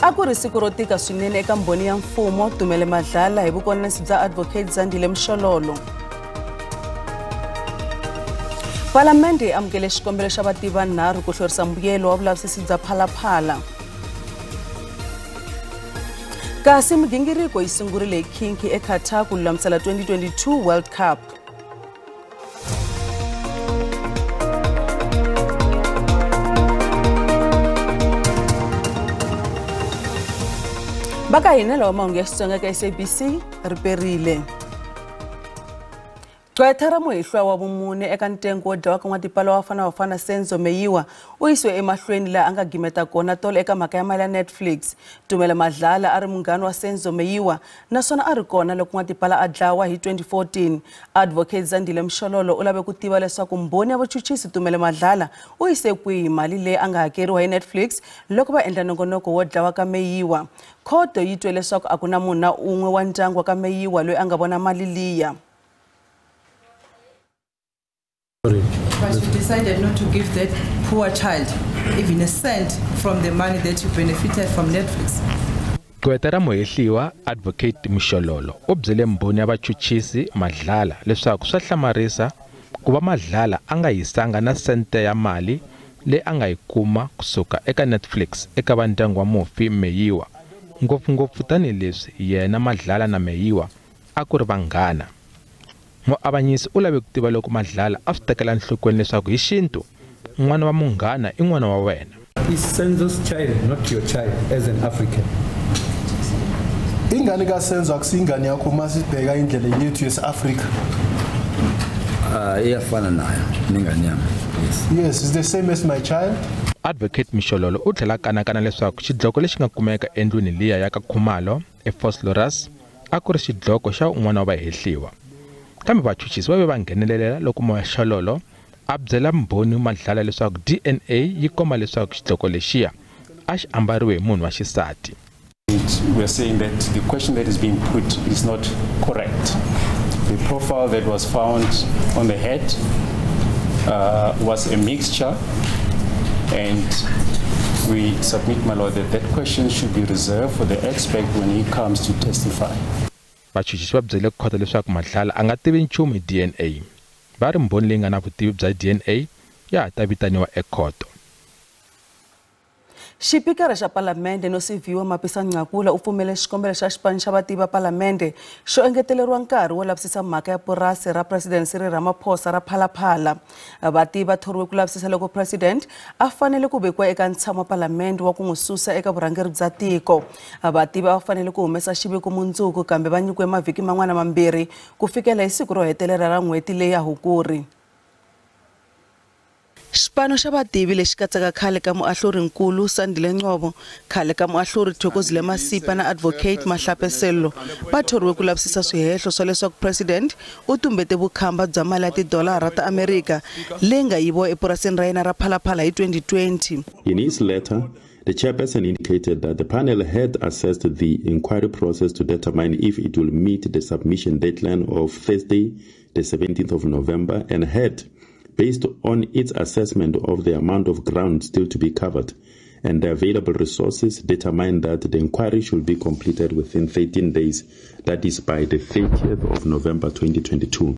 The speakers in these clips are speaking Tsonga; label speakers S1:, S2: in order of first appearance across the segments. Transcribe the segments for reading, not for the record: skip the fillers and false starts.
S1: A ku ri siku ro tika swinene eka mbhoni ya mfumo Tumelo Madlala hi vukonanisi bya Advocate Zandile Mshololo. Palamende yi amukele xikombelo xa vativi vanharhu ku hlwerisa mbuyelo wa vulavisisi bya Phalaphala. Kasi migingiriko yi sungurile hi khinki eQatar ku lulamisela 2022 World Cup. Va ka hina lawa mahungu ya Xitsonga ka SABC ri perile. Gqwetha ra muhehliwa wa vumune eka ntengo wo dlawa ka n'watipala wa Bafana Bafana Senzo Meyiwa u yisiwe emahlweni laha a nga gimeta kona tolo eka mhaka ya mali ya Netflix. Tumelo Madlala a ri munghana wa Senzo Meyiwa naswona a ri kona loko n'watipala a dlawa hi 2014. Advocate Zandile Mshololo u lave ku tiva leswaku mbhoni ya vuchuchisi Tumelo Madlala u yise kwihi mali leyi a nga hakeriwa hi Netflix loko va endla nongonoko wo dlawa ka Meyiwa. Khoto yi twe leswaku a ku na munhu na un'we wa ndyangu wa ka Meyiwa loyi a nga vona mali liya.
S2: But you decided not to give that poor child even a cent from the money that you benefited from Netflix.
S3: Gqwetha ra muhehliwa Advocate Mshololo u byele mbhoni ya vachuchisi Madlala leswaku swa hlamarisa ku va Madlala a nga yisanga na sente ya mali leyi a nga yi kuma kusuka eka Netflix eka va ndyangu wa mufi Meyiwa, ngopfungopfu tanihileswi yena Madlala na Meyiwa a ku ri vanghana. Muavanyisi u lave ku tiva loko Madlala a swi tekela enhlokweni leswaku hi xintu n'wana wa munghana i n'wana wa wena.
S4: Is Senzo's child not your child as an African?
S5: Ingane kaSenzo akusingane yakho uma sibheka indlela yethu yesi-Afrika.
S6: Iyafana nayo nengane yami. Yes.
S5: Yes, it's the same as my child.
S3: Advocate Mshololo u tlhela kanakana leswaku xidloko lexi nga kumeka endlwini liya ya ka Khumalo eVosloorus a ku ri xidloko xa un'wana wa vahehliwa. Kambe vachuchisi va ve va nghenelela loko Mshololo a byela mbhoni Madlala leswaku DNA yi komba leswaku xidloko lexiya a xi ambariwe hi munhu wa xisati.
S7: We are saying that the question that is being put is not correct. The profile that was found on the head was a mixture, and we submit, my lord, that that question should be reserved for the expert when he comes to testify.
S3: Vachuchisi va byele khoto leswaku Madlala a nga tivi nchumu hi DNA. Va ri mbhoni leyi nga na vutivi bya DNA ya ha ta vitaniwa ekhoto.
S1: Xipikara xa Palamende Nosiviwe Mapisa-Nqakula u pfumele xikombelo xa xipano xa vativi va Palamende xo engeteleriwa nkarhi wo lavisisa mhaka ya purasi ra President Cyril Ramaphosa ra Phalaphala. Vativi va thoriwe ku lavisisa loko President a fanele ku vekiwa eka ntshamo wa Palamende wa ku n'wi susa eka vurhangeri bya tiko. Vativi va fanele ku humesa xiviko mundzuku kambe va nyikiwe mavhiki man'wana mambirhi ku fikela hi siku ro hetelela ra n'hweti leyi ya Hukuri. Xipano xa vativi lexi katsaka khale ka muahlurinkulu Sandile Ngcobo, khale ka muahluri Thokozile Masipa na Advocate Mahlape Sello va thoriwe ku lavisisa swihehlo swa leswaku President u tumbete vukhamba bya mali ya tidolara ta Amerika leyi nga yiviwa epurasini ra yena ra Phalaphala hi 2020.
S8: In his letter, the chairperson indicated that the panel had assessed the inquiry process to determine if it will meet the submission deadline of Thursday, the 17th of November, and had, based on its assessment of the amount of ground still to be covered and the available resources, determined that the inquiry should be completed within 13 days, that is by the 30th of November 2022.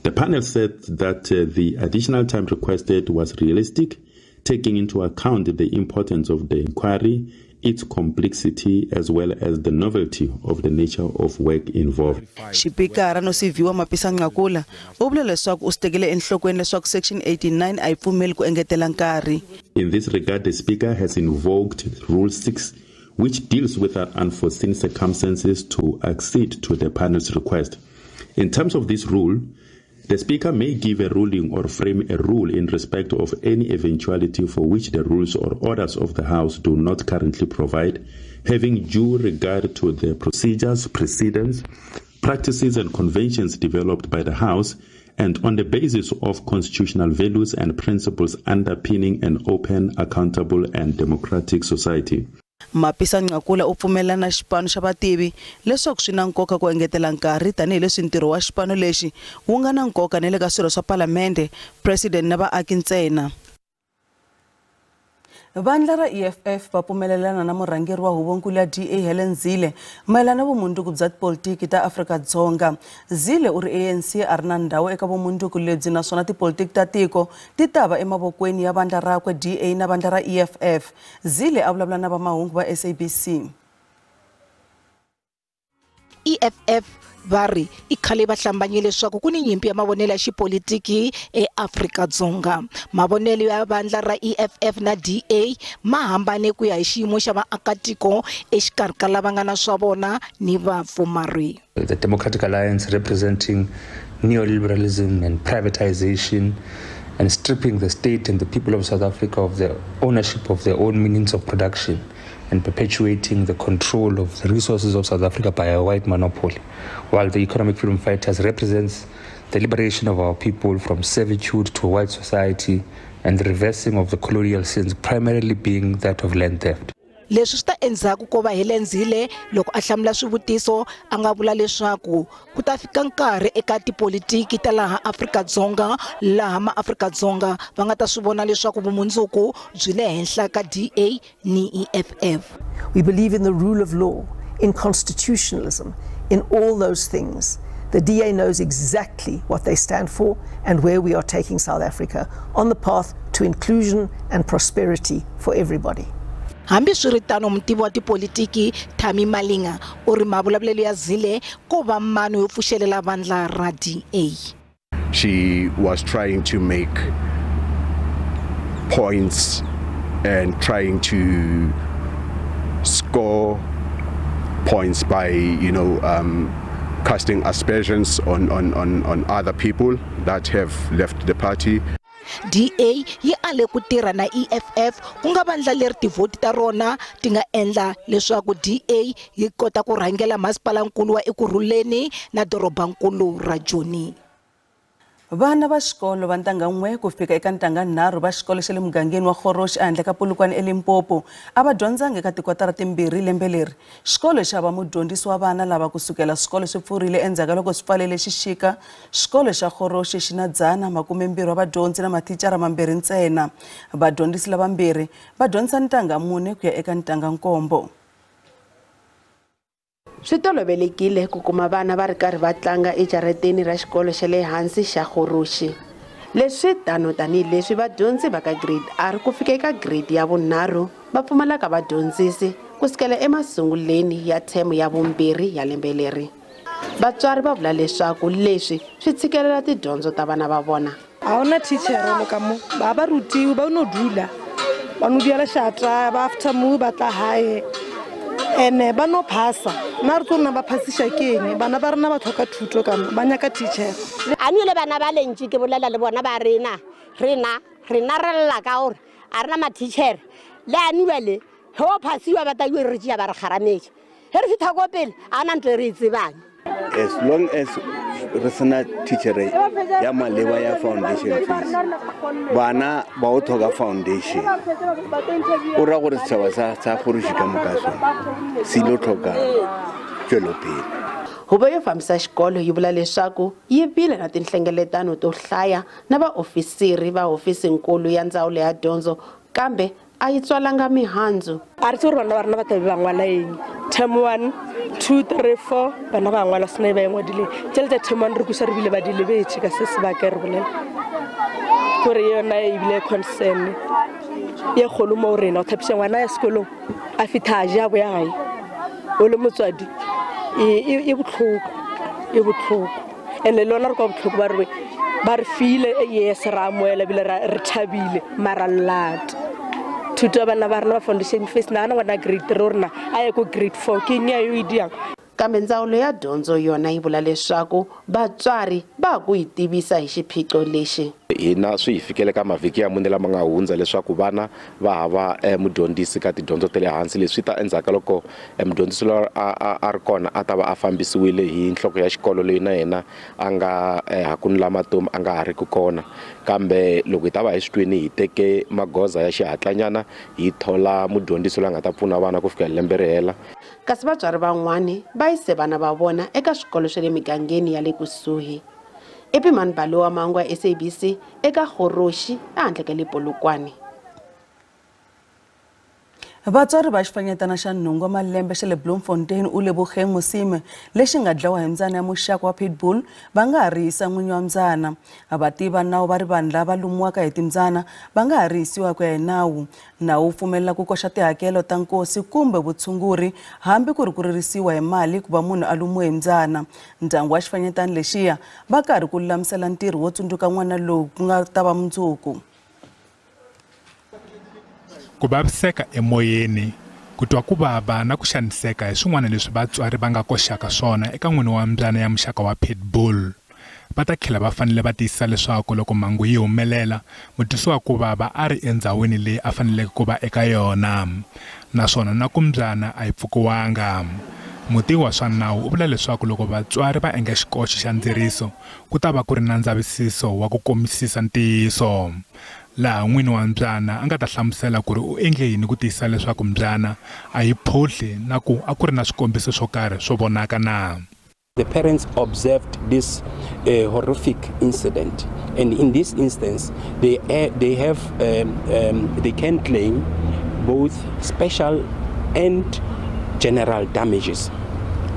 S8: The panel said that the additional time requested was realistic, taking into account the importance of the inquiry, its complexity, as well as the novelty of the nature of work involved.
S1: Xipikara Nosiviwe Mapisa-Nqakula u vule leswaku u swi tekele enhlokweni leswaku Section 89 a yi pfumeli ku engetela nkarhi.
S8: In this regard, the Speaker has invoked Rule 6, which deals with unforeseen circumstances, to accede to the panel's request. In terms of this rule, the Speaker may give a ruling or frame a rule in respect of any eventuality for which the rules or orders of the House do not currently provide, having due regard to the procedures, precedents, practices and conventions developed by the House, and on the basis of constitutional values and principles underpinning an open, accountable and democratic society.
S1: Mapisa-Nqakula u pfumelana na xipano xa vativi leswaku swi na nkoka ku engetela nkarhi tanihileswi ntirho wa xipano lexi wu nga na nkoka na le ka swirho swa Palamende, President na vaaki ntsena. Vandla ra EFF va pfumelelana na murhangeri wa huvonkulu ya DA Helen Zille mayelana na vumundzuku bya tipolitiki ta Afrika-Dzonga. Zille u ri ANC a ri na ndhawu eka vumundzuku lebyi naswona tipolitiki ta tiko ti ta va emavokweni ya vandla rakwe DA na vandla ra EFF. Zille a vulavula na vamahungu va SABC.
S9: EFF va ri i khale va hlambanyile leswaku ku ni nyimpi ya mavonelo ya xipolitiki eAfrika-Dzonga. Mavonelo ya vandla ra EFF na DA ma hambane ku ya hi xiyimo xa vaakatiko exikarhi ka lava nga na swa vona ni vapfumari.
S10: The Democratic Alliance representing neoliberalism and privatization and stripping the state and the people of South Africa of the ownership of their own means of production and perpetuating the control of the resources of South Africa by a white monopoly, while the Economic Freedom Fighters represents the liberation of our people from servitude to a white society and the reversing of the colonial sins, primarily being that of land theft.
S9: Leswi swi ta endzhaku ko va Helen Zille loko a hlamula swivutiso a nga vula leswaku ku ta fika nkarhi eka tipolitiki ta laha Afrika-Dzonga laha maAfrika-Dzonga va nga ta swi vona leswaku vumundzuku byi le henhla ka DA ni EFF.
S11: We believe in the rule of law, in constitutionalism, in all those things. The DA knows exactly what they stand for and where we are taking South Africa on the path to inclusion and prosperity for everybody.
S9: Hambiswiritano mutivi wa tipolitiki Thami Malinga u ri mavulavulelo ya Zille ko va mano yo pfuxelela vandla ra DA.
S12: She was trying to make points and trying to score points by, casting aspersions on other people that have left the party.
S9: DA yi ale ku tirha na EFF ku nga vandla leri tivhoti ta rona ti nga endla leswaku DA yi kota ku rhangela masipalankulu wa Ekurhuleni na dorobankulu ra Joni.
S1: Vana va xikolo va ntangha 1 ku fika eka ntangha 3 va xikolo xa le mugangeni wa Khorosh ehandle ka Polokwane eLimpopo a va dyondzanga eka tikwatara timbirhi lembe leri. Xikolo xa va mudyondzisi wa vana lava kusukela swikolo swi pfurile endzhaku ka loko swi pfalele xixika. Xikolo xa Khorosh xi na 120 wa vadyondzi na mathicara mambirhi ntsena. Vadyondzisi lavambirhi va dyondzisa ntangha 4 ku ya eka ntangha 7.
S13: Swi tolovelekile ku kuma vana va ri karhi va tlanga ejarateni ra xikolo xa le hansi xa Khoroshi. Leswi tano tanihileswi vadyondzi va ka grade R ku fika eka grade ya vunharhu va pfumalaka vadyondzisi ku sukela emasunguleni ya theme ya vumbirhi ya lembe leri. Vatswari va vula leswaku leswi swi tshikelela tidyondzo ta vana va vona.
S14: A huna thichere lo ka mo ba ba rutiwe ba no dula ba no diela xatra ba after mo ba tla hae ene ba no phasa nna re tlo nna ba phasiša ke eng bana ba rena ba tlhoka thuto ka ba nyaka teacher.
S15: A nile bana ba lentši ke bolela le bona ba rena rena rena re lla ka gore a rena ma-teacher le anuele ge o phasiwa ba taiwe re tšea ba re kgarametša ge re fitlha ko pele a na ntho e re e tsebang.
S16: As long as re sena teacher ya maleba ya foundation fees, bana ba o tlhoka foundation. O ra gore setšhaba sa Khorosh ka moka sona se ile tlhoka tswelopele.
S13: Huvo yo fambisa xikolo yi vula leswaku yi vile na tinhlengeletano to hlaya na vaofisiri va hofisinkulu ya ndzawulo ya dyondzo kambe a yi tswalanga mihandzu.
S14: A ri tsori vana va rena va ta va ngwala eng term 1 2 3 4 bana ba ngwala sena ba e ngwadileng tšhelete term 1 re kuša re bile ba di lebetše ka se sebaka re bolela kore yona ebile concern ye kgolo mo rena o thapiša ngwana ya sekolong a fitlha a ja boya gae o le motswadi e botlhoko and le lona re kwa botlhoko ba re ba re file yes ra amoela ebile re thabile mara lata thuto ya bana ba rena ba foundation phase na ngwana grade 3 rona a ye ko grade 4 ke eng ya yo e diang.
S13: Kambe ndzawulo ya dyondzo yona yi vula leswaku vatswari va ku yi tivisa hi xiphiqo lexi.
S8: Hina swi hi fikele ka mavhiki ya mune lama nga hundza leswaku vana va hava mudyondzisi ka tidyondzo ta le hansi. Leswi ta endzhaku ka loko mudyondzisi loyi a ri kona a ta va a fambisiwile hi nhloko ya xikolo leyi na yena a nga hakunula matomu a nga ha ri ku kona. Kambe loko hi ta va hi swi twini hi teke magoza ya xihatlanyana hi thola mudyondzisi loyi a nga ta pfuna vana ku fika lembe ri hela.
S13: Kasi vatswari van'wani va yise vana va vona eka swikolo swa le migangeni ya le kusuhi. Epimani Balowa Mangwa, SABC, eka Khoroshi ehandle ka le Polokwane.
S1: Vatswari va xifanyetana xa nhungu wa malembe xa le Bloemfontein u Leboheng Mosime lexi nga dlawa hi mbyana ya muxaka wa pitbull va nga ha rihisa n'winyi wa mbyana. Vativi va nawu va ri vanhu lava lumiwaka hi timbyana va nga ha rihisiwa ku ya hi nawu. Nawu wu pfumelela ku koxa tihakelo ta nkosi kumbe vutshunguri hambi ku ri ku ririsiwa hi mali ku va munhu a lumiwe hi mbyana. Ndyangu wa xifanyetana lexiya va karhi ku lulamisela ntirho wo tsundzuka n'wana lowu ku nga ta va mundzuku.
S17: Ku vaviseka emoyeni, ku twa ku vava na ku xaniseka hi swin'wana leswi vatswari va nga koxaka swona eka n'wini wa mbyana ya muxaka wa pitbull. Va ta tlhela va fanele va tiyisisa leswaku loko mhangu yi humelela, mutwisi wa ku vava a ri endhawini leyi a faneleke ku va eka yona, naswona na ku mbyana a yi pfukiwanga. Mutivi wa swa nawu u vula leswaku loko vatswari va endla xikoxo xa ndzeriso, ku ta va ku ri na ndzavisiso wa ku kombisisa ntiyiso. Laha n'wini wa mbyana a nga ta hlamusela ku ri u endle yini ku tiyisisa leswaku mbyana a yi phohli na ku a ku ri na swikombiso swo karhi swo vonaka na.
S18: The parents observed this horrific incident, and in this instance they can claim both special and general damages.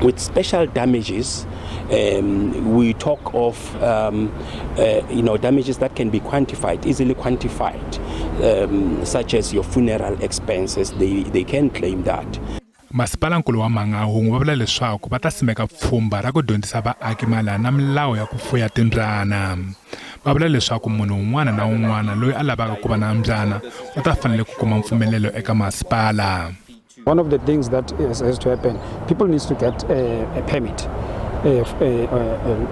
S18: With special damages, we talk of damages that can be quantified, easily quantified, such as your funeral expenses. They can claim that.
S17: Masipalankulu wa Mangaung va vula leswaku va ta simeka pfhumba ra ku dyondzisa vaaki mayelana na milawu ya ku fuya timbyana. Va vula leswaku munhu un'wana na un'wana loyi a lavaka ku va na mbyana u ta fanele ku kuma mpfumelelo eka masipala.
S19: One of the things that has to happen, people need to get a permit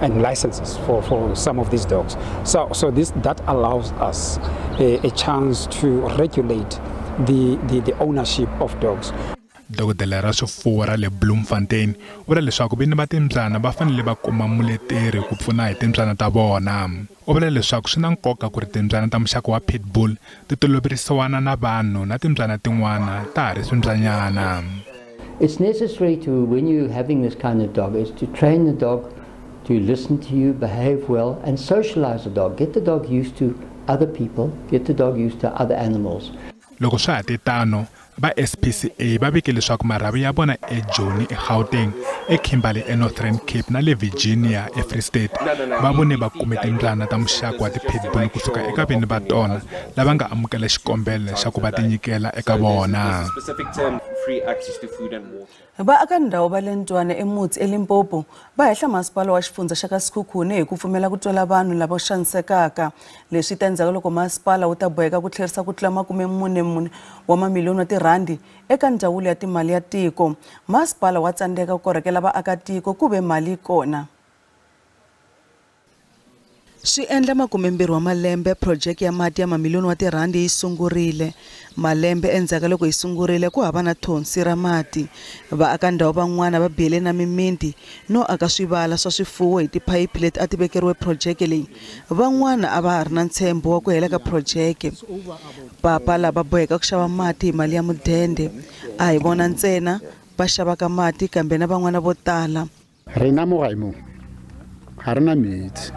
S19: and licenses for some of these dogs. So this that allows us a chance to regulate the ownership of dogs.
S17: Dokodela ra swifuwo ra le Bloemfontein u vula leswaku vini va timbyana va fanele va kuma muleteri ku pfuna hi timbyana ta vona. U vula leswaku swi na nkoka ku ri timbyana ta muxaka wa pitbull ti toloverisiwana na vanhu na timbyana tin'wana ta ha ri swimbyanyana.
S20: It's necessary to, when you're having this kind of dog, is to train the dog to listen to you, behave well, and socialize the dog. Get the dog used to other people, get the dog used to other animals.
S17: Loko swa ha te tano, va SPCA va vike leswaku marhavi ya vona eJoni eGauteng, eKimberley eNorthern Cape na le Virginia eFree State va vone va kume timbyana ta muxaka wa ti-pitbull kusuka eka vini va tona lava nga amukela xikombelo xa ku va tinyikela eka vona.
S1: Vaaka ndhawu va le Ntwane eMutsi eLimpopo va hehla masipala wa xifundza xa ka Sekhukhune hi ku pfumela ku twela vanhu lava xanisekaka. Leswi ta endzhaku loko masipala wu ta boheka ku tlherisa ku tlula 44 wa mamiliyoni wa tirhandi eka ndzawulo ya timali ya tiko. Masipala wa tsandzeka ku korhokela vaakatiko ku ve mali yi kona. Swi endla 20 wa malembe project ya mati ya mamiliyoni wa tirhandi yi sungurile. Malembe endzhaku ka loko yi sungurile ku hava na thonsi ra mati. Vaaka ndhawu van'wana va biyele na mimiti no aka swivala swa swifuwo hi tiphayiphi leti a ti vekeriwe project leyi. Van'wana a va ha ri na ntshembo wa ku hela ka project. Papa lava boheka ku xava mati hi mali ya mudende. A hi vona ntsena va xavaka mati kambe na van'wana vo tala.
S21: Rena mo gae mo ga re na metsi.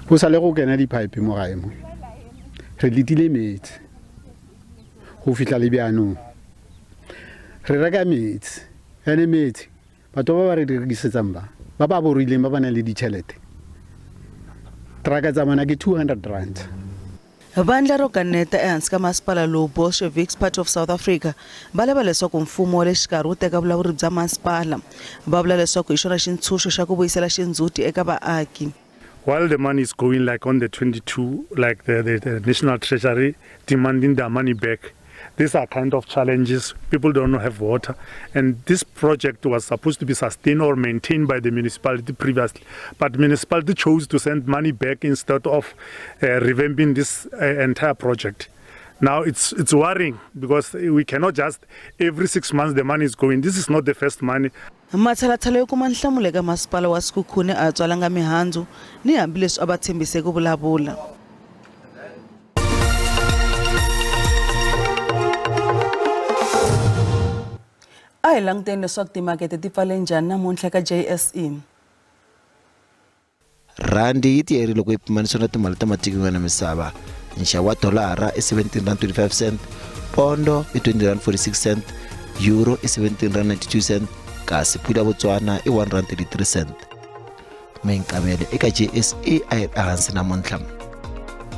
S21: Go sale go kena di-pipe mo gae mo re letile metsi go fitlha le bjaanong re reka metsi ene metsi batho ba ba re rekisetsang ba ba borileng ba ba nang le ditšhelete traka tsa bona ke 200 rand.
S1: Vandla ro kaneta ehansi ka masipala lowu Bolsheviks Party of South Africa va lava leswaku mfumo wa le xikarhi wu teka vulawuri bya masipala. Va vula leswaku hi xona xintshunxo xa ku vuyisela xindzhuti eka vaaki.
S22: While the money is going like on the 22, like the National Treasury demanding their money back, these are kind of challenges. People don't have water. And this project was supposed to be sustained or maintained by the municipality previously. But municipality chose to send money back instead of revamping this entire project. Now it's worrying because we cannot just every 6 months the money is going. This is not the first money.
S1: Matshalatshala yo kuma nhlamulo eka masipala wa Sekhukhune a tswalanga mihandzu ni hambileswi a va tshembise ku vulavula. A hi languteni leswaku timakete ti pfale njhani namuntlha ka JSE.
S23: Randi yi tiyerile loko yi pimanisiwa na timali ta matiko ya misava. Nxavo wa dolara i 17.25 cent,
S2: Pondo i R20.46, euro i R17.92, kasi pula Botswana i R1.33. Minkavelo eka JSE a yi ri ehansi namuntlha.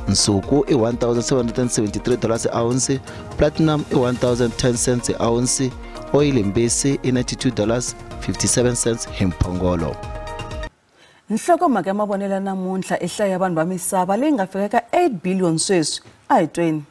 S2: Nsuku i $1,773 ounce, platinum i $1,010 ounce, oyili mbisi i $92.57 hi mphongolo.
S1: Nhlokomhaka ya mavonelo ya namuntlha i nhlayo ya vanhu va misava leyi nga fika eka 8 billion sweswi. A hi tweni.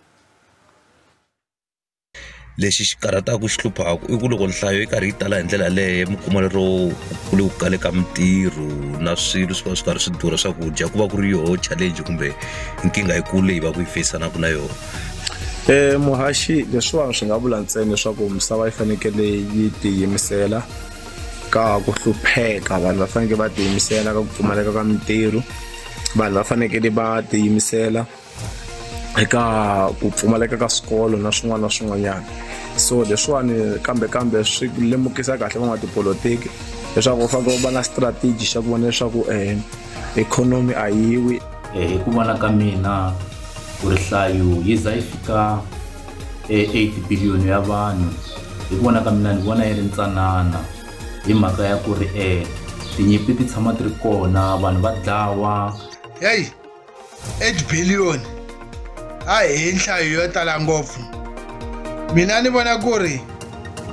S4: Lexi xi karhataka xi hluphaka i ku loko nhlayo yi karhi yi tala hi ndlela yaleyo mi kuma lero ku le ku kale ka mintirho na swilo swi va swi karhi swi durha swakudya ku va ku ri yoho challenge kumbe nkingha yikulu leyi va ku yi fayisanaka na yona.
S23: Muhaxi, leswiwani swi nga vula ntsena leswaku misava yi fanekele yi tiyimisela ka ku hlupheka, vanhu va fanekele va tiyimisela ka ku pfumaleka ka mintirho, vanhu va fanekele va tiyimisela eka ku pfumaleka ka swikolo na swin'wana na swin'wanyana. So leswiwani kambe swi lemukisa kahle van'watipolotiki leswaku u fanekele u va na strategy xa ku vona leswaku ikhonomi a yi wi.
S24: Hi ku vona ka mina ku ri nhlayo yi za yi fika 8 billion ya vanhu, hi ku vona ka mina ni vona yi ri ntsanana hi mhaka ya ku ri tinyimpi ti tshama ti ri kona, vanhu va dlawa.
S25: Hey, 8 billion a hi nhlayo yo tala ngopfu. Mina ni vona ku ri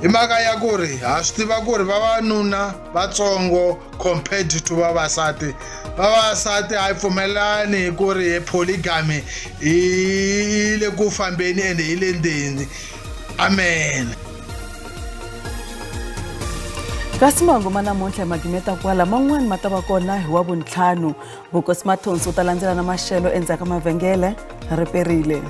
S25: hi mhaka ya ku ri ha swi tiva ku ri vavanuna vatsongo compared to vavasati. Vavasati a yi pfumelani ku ri polygamy yi le ku fambeni ende yi le ndzeni. Amen.
S1: Kasi mahungu ma namuntlha hi magimeta kwala, man'wani ma ta va kona hi wa vuntlhanu. Vukosi Mathonsi u ta landzela na maxelo endzhaku ka mavhengele. Ri perile.